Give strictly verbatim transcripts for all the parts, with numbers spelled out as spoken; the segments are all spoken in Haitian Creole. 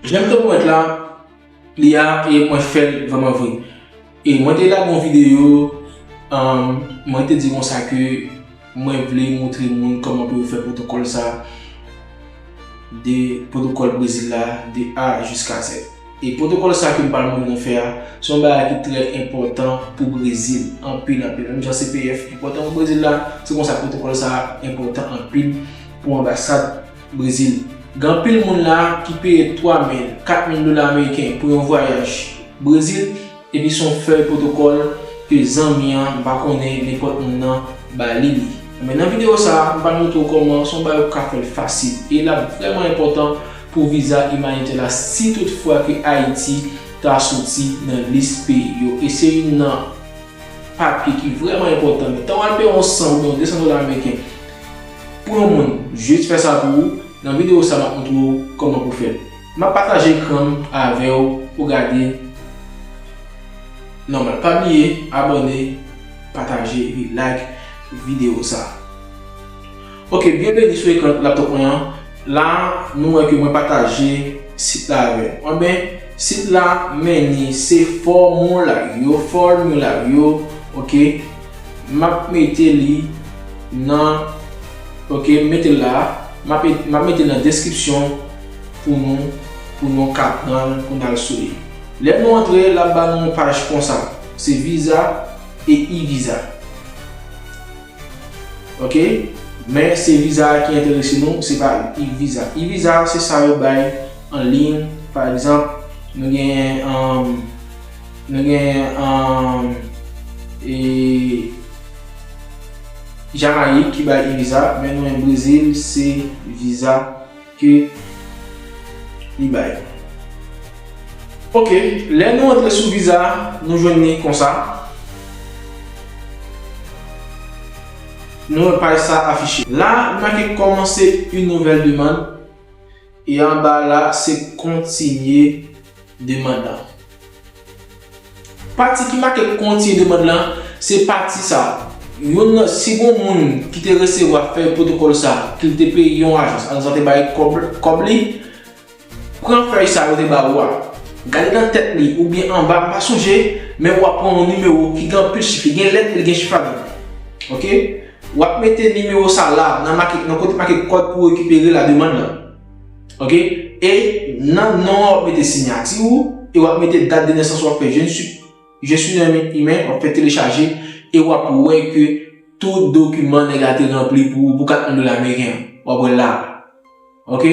Jan m te pwomèt la, li a, e mwen fè l vrèman vre. E mwen te lage yon videyo, um, mwen te di konsa ke mwen vle montre moun kòman pou yo fè pwotokòl sa, de pwotokòl Brezil la, de A jiska Z. E pwotokòl sa ke m pral montre nou fè a, se yon bagay ki trè enpòtan pou Brezil, anpil, anpil. Menm jan C P F enpòtan pou Brezil la, se konsa pwotokòl sa enpòtan anpil pou anbasad Brezil. Gen anpil moun la ki peye twa mil, kat mil dola ameriken pou yon vwayaj Brezil, epi se yon fèy pwotokòl ke zanmi an, m pa konnen, nenpòt moun nan ba li li. Men nan videyo sa a, m pral montre w kòman se yon bagay ou ka fè l fasil. E l ap vrèman enpòtan pou viza imanitè la si tout fwa ke Ayiti ta soti nan lis peyi yo. E se youn nan papye ki vrèman enpòtan. Men tan w al peye yon san oubyen yon de san dola ameriken pou yon moun jis fè sa pou ou, nan videyo sa a, m ap montre w kòman pou fè l. M ap pataje ekran m avè w pou gade nòmal. Pa bliye abòne, pataje epi like videyo sa a. Ok, byenveni sou ekran laptop mwen an. La, nou wè ke mwen pataje sit la avè nou. Anben, sit la mennen se fòmilè yo, fòmilè yo, ok. M ap mete li nan, ok, m mete l la. M ap, m ap mete l nan deskripsyon pou nou, pou nou ka pran l, pou n al sou li. Lè nou antre, l ap ba nou yon paj konsa. Se viza e e-viza. Ok? Men se viza a ki enterese nou, se pa e-viza. E-viza, se sa yo bay an liy. Pa egzanp, nou gen, um, nou gen, um, e, Jamayik ki bay e-viza, men nou menm Brezil, se viza ke li bay. Ok, lè nou antre sou viza, nou jwenn li konsa. Nou wè paj sa afiche. La, li make commencer une nouvelle demande. E anba la, se kontinye demann lan. Pati ki make kontinye demann lan, se pati sa. Youn nan, si gon moun ki te resevwa fèy pwotokòl sa, ki l te peye yon ajans, ajans lan te bay kòb, kòb li, pran fèy sa yo te ba ou a. Gade nan tèt li, oubyen anba, m pa sonje, men w ap pran yon nimewo ki gen anpil chif, li gen lèt, li gen chif ladan. Ok? W ap mete nimewo sa la, nan make, nan kote make kòd pou rekipere la demann lan. Ok? E nan non an, w ap mete siyati ou, e w ap mete dat de nesans w ap fè, je ne suis, je suis un humain, w ap fè telechaje, e w ap wè ke tout dokiman nèg la te ranpli pou ou, pou kat mil dola ameriken an. W ap wè la. Ok?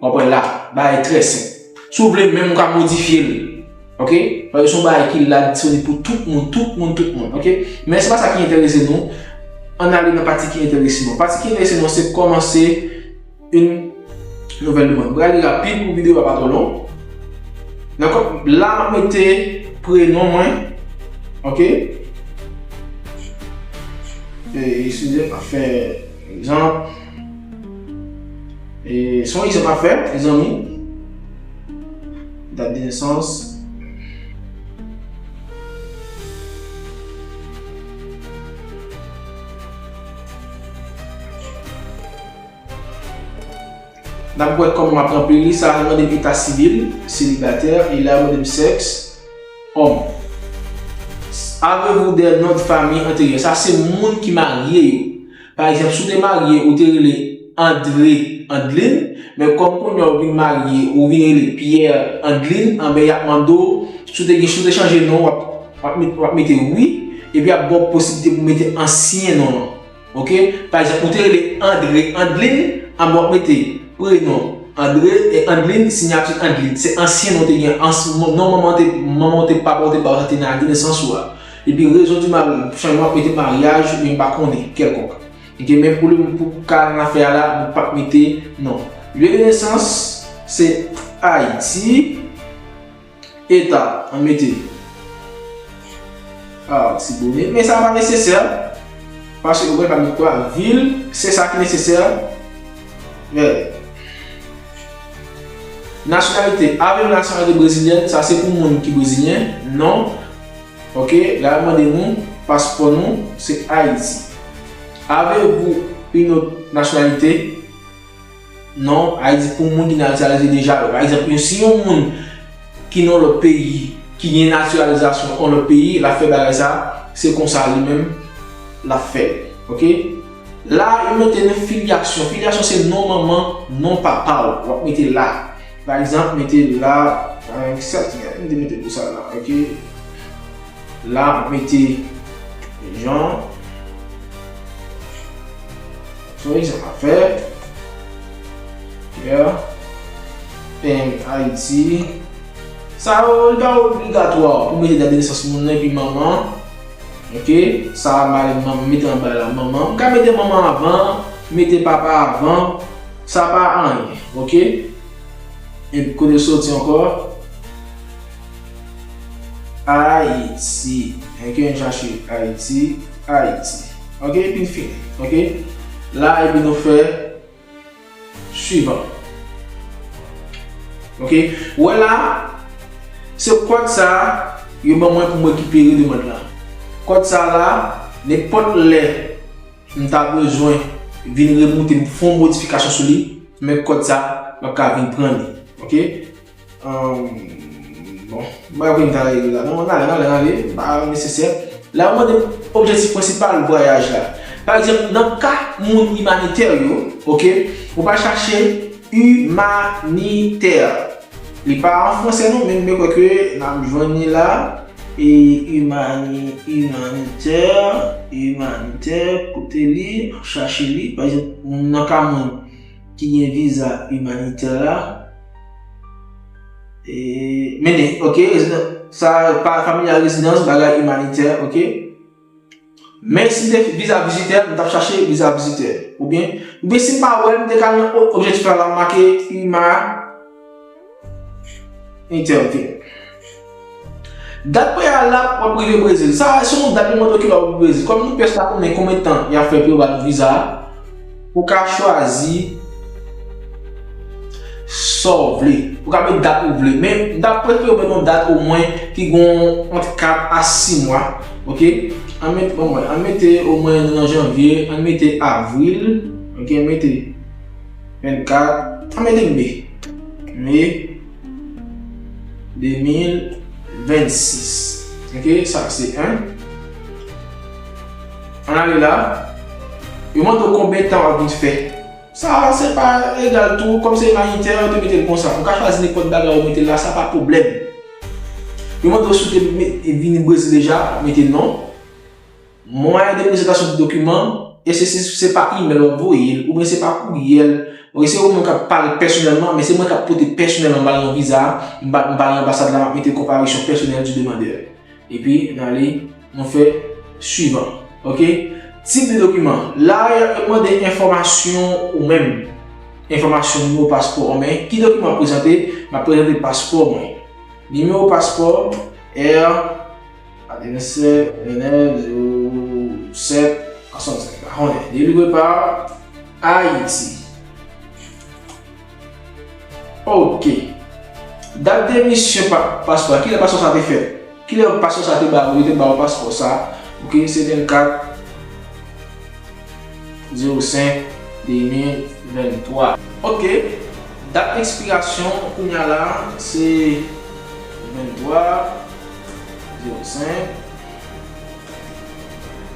W ap wè la, bagay trè senp. Si w vle menm, ou ka modifye l. Ok? Paske se yon bagay ki la disponib pou tout moun, tout moun, tout moun. Ok? Men se pa sa ki enterese nou. Ann ale nan pati ki enterese nou. Pati ki enterese nou, se commencer une nouvelle demande. M prale rapid pou videyo a pa twò long. Dakò? La, m ap mete prenon mwen. Ok? E, eskize, m ap fè egzanp. E, se yon egzanp m ap fè, mezanmi. Dat de nesans. N ap wè kòman m ap ranpli li. Sa a mande m eta sivil, selibatè, e la yo mande m sèks, òm. Avez-vous des noms de famille antérieurs? Sa se moun ki marye yo. Pa egzanp, si w te marye, ou te rele André, Andline, men kòm kounye a ou vin marye, ou vin rele Pierre Andline, anben y ap mande w, si w te gen, si w te chanje non, w ap, w ap met, w ap mete wi, epi y ap ba w posiblite pou w mete ansyen non an. Ok? Pa egzanp, ou te rele André Andline, anben w ap mete prenon André e Andline, siyati Andline. Se ansyen non w te gen, ans-, non manman te, manman w te, papa w te ba w, sa te nan ak de nesans ou a. Epi rezon di mari, chanjman w ap mete maryaj, oubyen m pa konnen, kèlkonk. Ok, men pou le, pou ka n afè a la, nou p ap mete non. Lieu de naissance, se Ayiti. Eta, ann mete Artibonit, men sa pa nesesè, paske ou pa met kwa, vil, se sa ki nesesè. Men, nasyonalite, avez-vous la nationalité brésilienne? Sa se pou moun ki brezilyen, non. Ok, la mande nou, paspò nou, se Ayiti. Avez-vous une autre nationalité? non, Ayiti pou moun ki natiralize deja yo. Pa egzanp, si yon moun ki nan lòt peyi, ki gen natiralizasyon an lòt peyi, l ap fè bagay sa, se konsa li menm l ap fè l. Oke? La, yo mete nan filyasyon. Filyasyon se non manman, non papa w. W ap mete la. Pa egzanp, mete la, pa egzanp, m te mete pou sa la, oke? La, m ap mete Jean. Se yon egzanp m ap fè. Pierre. P M Ayiti. Sa yo, li pa obligatwa pou mete dat de nesans moun nan epi manman. Oke? Sa a, m mete anba la, manman. M ka mete manman avan, mete papa avan. Sa pa anyen. Oke? Epi kote l soti ankò? Ayiti. Oke, n chache Ayiti, Ayiti. Oke, epi n fini. Oke? La, epi nou fè swivan. Oke? Ou wè la, se kòd sa a, yo ban mwen pou m rekipere demann la. Kòd sa a la, nenpòt lè m ta bezwen vin remoute, m fè yon modifikasyon sou li, men kòd sa, m ap ka vin pran li. Oke? Ahn, bon, m pa konn ta rele la. Non, n ale, n ale, n ale. Pa nesesè. La, yo mande m objektif prensipal vwayaj la. Pa egzanp, nan ka moun imanitè yo, oke, ou pa chache imanitè. Li pa an fransè non, men mwen kwè ke n ap jwenn li la. E imani-, imanitè, imanitè, kote li, chache li. Pa egzanp, nan ka moun ki gen viza imanitè la. E, mennen, oke, rezidan-, sa, pa, familyal rezidans, bagay imanitè, oke. Men si m te viza vizitè, m t ap chache viza vizitè. Oubyen, oubyen si m pa wè l, m te ka nan o-, objektif la, la m make imanitè, oke. Dat preyalab, w ap rive Brezil. Sa a se yon dat yo mande w kilè w ap rive Brezil. Kòm nou pèsonn pa konnen konbyen tan y ap fè pou yo ba nou viza a, ou ka chwazi sa w vle. Ou ka met dat ou vle. Men, m ta prefere w met yon dat omwen ki gen yon ant kat a sis mwa. Oke? Ann met, bon, mwen, ann mete omwen nou nan janvye, ann mete avril. Oke, ann mete vennkat. Ann mete me. Me de mil vennsis. Oke, sa se en. Ann ale la. Yo mande w konbyen tan w ap vin fè. Sa, se pa egal tou, kòm se imanitè, yo te mete l konsa. Ou ka chwazi nenpòt bagay ou mete la, sa pa pwoblèm. Yo mande w si w te me-, vini Brezil deja, mete non. Mwayen de prezentasyon de dokiman, e se, se, se pa imèl w ap voye l, oubyen se pa kouryèl. Oke, se ou menm k ap pale pèsonèlman, men se mwen k ap pote pèsonèlman ba l nan viza a, m ba, m ba l nan anbasad la, m ap mete comparution personnelle du demandeur. Epi, n ale, nou fè swivan. Oke? Tip de dokiman. La, y ap mande enfòmasyon ou menm. Enfòmasyon nimewo paspò w, men ki dokiman w ap prezante? M ap prezante paspò mwen. Nimewo paspò, R, Anniversaire, zewo sèt, swasannsèt. Pa konnen. Délivré par Haïti. Ok. Dat de emisyon pa, paspò a. Kilè paspò sa te fèt? Kilè paspò sa te ba ou? Yo te ba ou paspò sa. Ok, se vennkat zewo senk de mil venntwa. Ok. Dat ekspirasyon kounye a la, se venntwa zewo senk.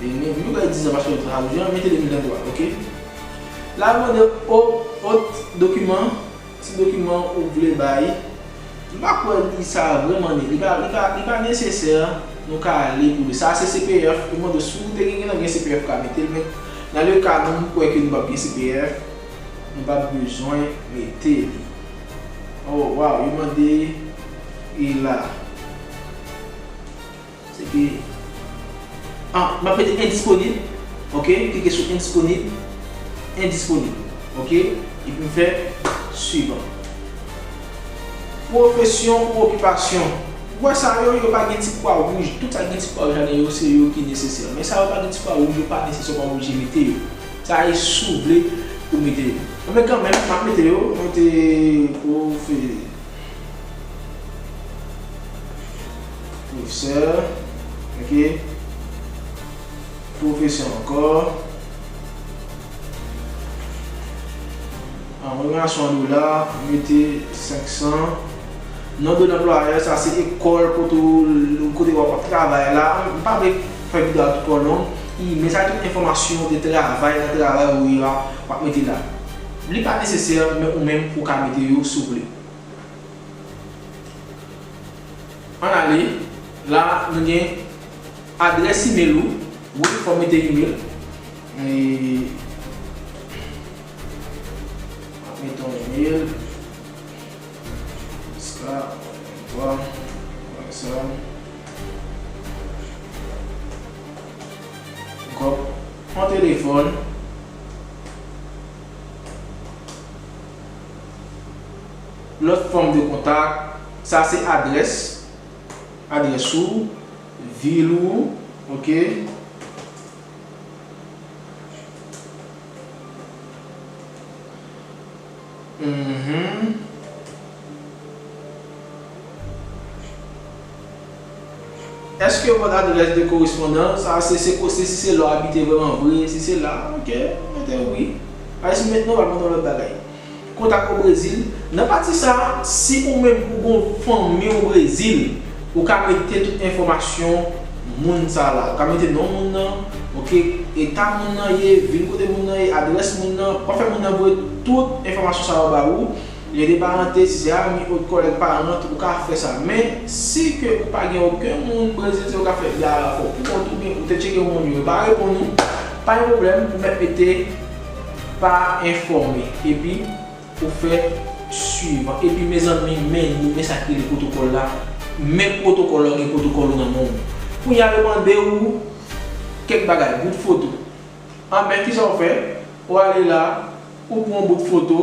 E men, nou bay dizan paske nou travay jan, mete de mil venntwa, ok? La, yo mande o-, ot dokiman, ti dokiman ou vle bay. M pa kwè li sa vrèman ne-, li pa, li pa, li pa nesesè nou ka ale pou li. Sa se C P F, yo mande si w te gen, gen, gen C P F ka mete l, men nan le ka nou, m kwè ke nou p ap gen C P F, nou p ap bezwen mete li. Oh, wow, yo mande e la. Se ke, ah, m ap mete endisponib. Ok, klike sou endisponib. Endisponib. Ok, epi m fè swivan. Pwofesyon ou okipasyon. Ou wè sa yo, yo pa gen ti kwa wouj. Tout sa gen ti kwa wouj ladan yo, se yo ki nesesè. Men sa yo pa gen ti kwa wouj, yo pa nesesè, ou pa oblije mete yo. Sa e si w vle ou mete yo. Men kanmenm, m ap mete yo, mete pwofe-, pwofesè, ok. Pwofesyon ankò. A, Remunerasyon an dola, mete senk san. Non de lanplwayè, sa se ekòl kote w, kote w ap travay la. M pa vle fè videyo a twò long. Imèl, sa tout enfòmasyon de travay nan travay ou ye a, w ap mete la. Li pa nesesè, men ou menm ou ka mete yo si w vle. Ann ale, la nou gen adrès imèl ou. Wi, fò w mete imèl. E, mete yon imèl. Sa, sa, sa. Kòb, yon telefòn. Lòt fòm de kontak, sa se adrès, adrès ou, vil ou, oke. Mhm. Èske vòt adrès de korespondans, sa se, se, se, si se la w abite vrèman vre, si se la, oke, mete wi. Alè, si mentnan w ap mande yon lòt bagay. Kontak o Brezil. Nan pati sa, si ou menm ou gon fanmi o Brezil, ou ka mete tout enfòmasyon moun sa la. Ou ka mete non moun nan, oke, eta moun nan ye, vil kote moun nan ye, adrès moun nan, w ap fè moun nan voye tout enfòmasyon sa yo ba ou. Lyen de parante, si se ami, ot kòlèg, paran, ou ka fè sa. Men, si ke ou pa gen okenn moun Brezil, se ou ka fè via fò pou kont ou, byen ou te tcheke yon moun yo, yo pa reponn ou, pa gen pwoblèm, ou mèt mete pa enfòme. Epi, ou fè swivan. Epi, mezanmi, men nou, men sa ki rele pwotokòl la. Men pwotokòl la, ou gen pwotokòl ou nan men w. Kounye a, yo mande ou kèk bagay, bout foto. Anben, kisa w fè? Ou ale la, ou pran yon bout foto,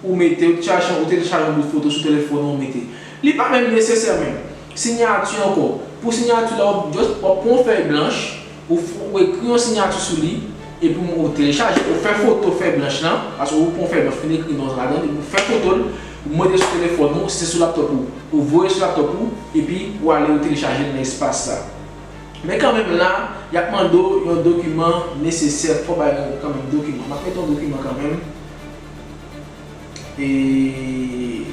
ou mete, ou chache, ou telechaje yon bout foto sou telefòn ou, ou mete. Li pa menm nesesè menm. Siyati ankò. Pou siyati la, w ap just, w ap pran yon fèy blanch, ou, f- ou ekri yon siyati sou li, epi w telechaje, ou fè foto fèy blanch lan, paske ou pran yon fèy blanch, fin ekri non ladan, epi ou fè foto l, ou mete sou telefòn ou, si se sou laptòp ou, ou voye sou laptòp ou, epi ou ale ou telechaje l nan espas sa. Men kanmenm la, y ap mande w yon dokiman nesesè, fò w bay kanmenm dokiman. M ap mete yon dokiman kanmenm. E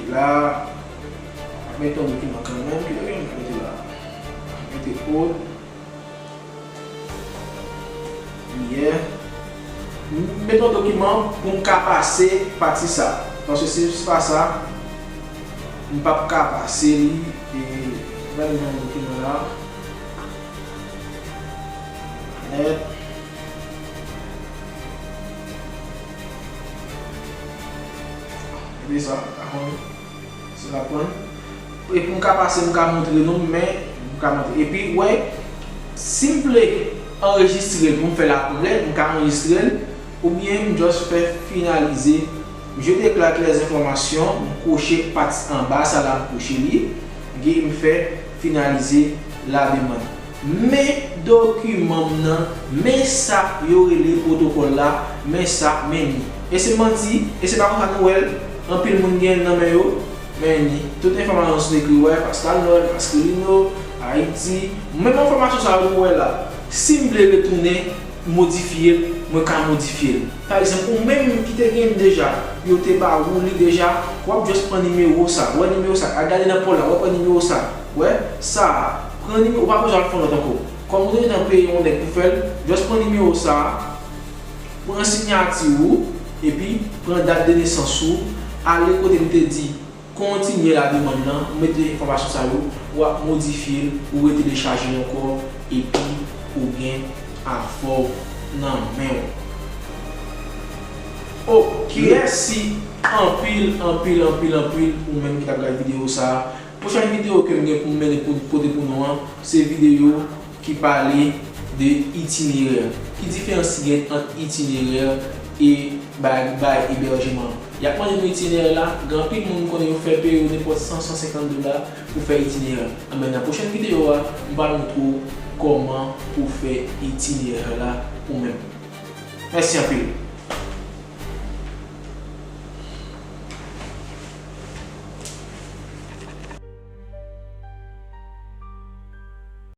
la, m ap mete yon dokiman kanmenm. Ki dokiman m ap mete la? M ap mete kòd. Yeah. M mete yon dokiman pou m ka pase pati sa. Paske si se pa sa, m p ap ka pase li. E, gade nan dokiman la. Nèt. Epi sa, pa konn. Se la pran. Epi m ka pase, m ka montre nou, men m ka montre. Epi, wè, si m vle anrejistre l pou m fè l aprè, m ka anrejistre l, oubyen m just fè finalize. Je déclare que les informations, m kwoche pati anba sa la, m kwoche li, epi m fè finalize la demande. Men dokiman m nan, men sa yo rele pwotokòl la, men sa, men li. E se manti, e se pa konsa nou wè l, anpil moun gen nan men yo, men li. Tout enfòmasyon sou ekri, wè, Pascal Noël, Pasquelino, Ayiti, menm enfòmasyon sa yo nou wè la. Si m vle retounen, modifye l, mwen ka modifye l. Pa egzanp, ou menm ki te gen l deja, yo te ba ou li deja, w ap just pran nimewo sa. Wè nimewo sa, al gade nan pòl la, w ap pran nimewo sa. Wè, sa a, pran nimewo, ou pa bezwen al fè lòt ankò. Kòm ou te gentan peye yon nèg pou fè l, just pran nimewo sa a, pran siyati ou, epi pran dat de nesans ou, ale kote m te di, kontinye la demann nan, ou mete enfòmasyon sa yo, w ap modifye l, ou retelechaje l ankò, epi ou gen afè w nan men w. Ok, mèsi anpil, anpil, anpil, anpil, ou menm ki t ap gade videyo sa a. Pwochèn videyo ke m gen pou m mennen pou, pote pou nou an, se videyo ki pale de itinerè. Ki diferans ki gen ant itinerè e bay, bay ebèjman? Y ap mande nou itinerè la, gen anpil moun m konnen yo fè peye yo nenpòt san, san senkant dola pou fè itinerè. Anben, nan pwochèn videyo a, m pral montre w kòman pou w fè itinerè la ou menm. Mèsi anpil.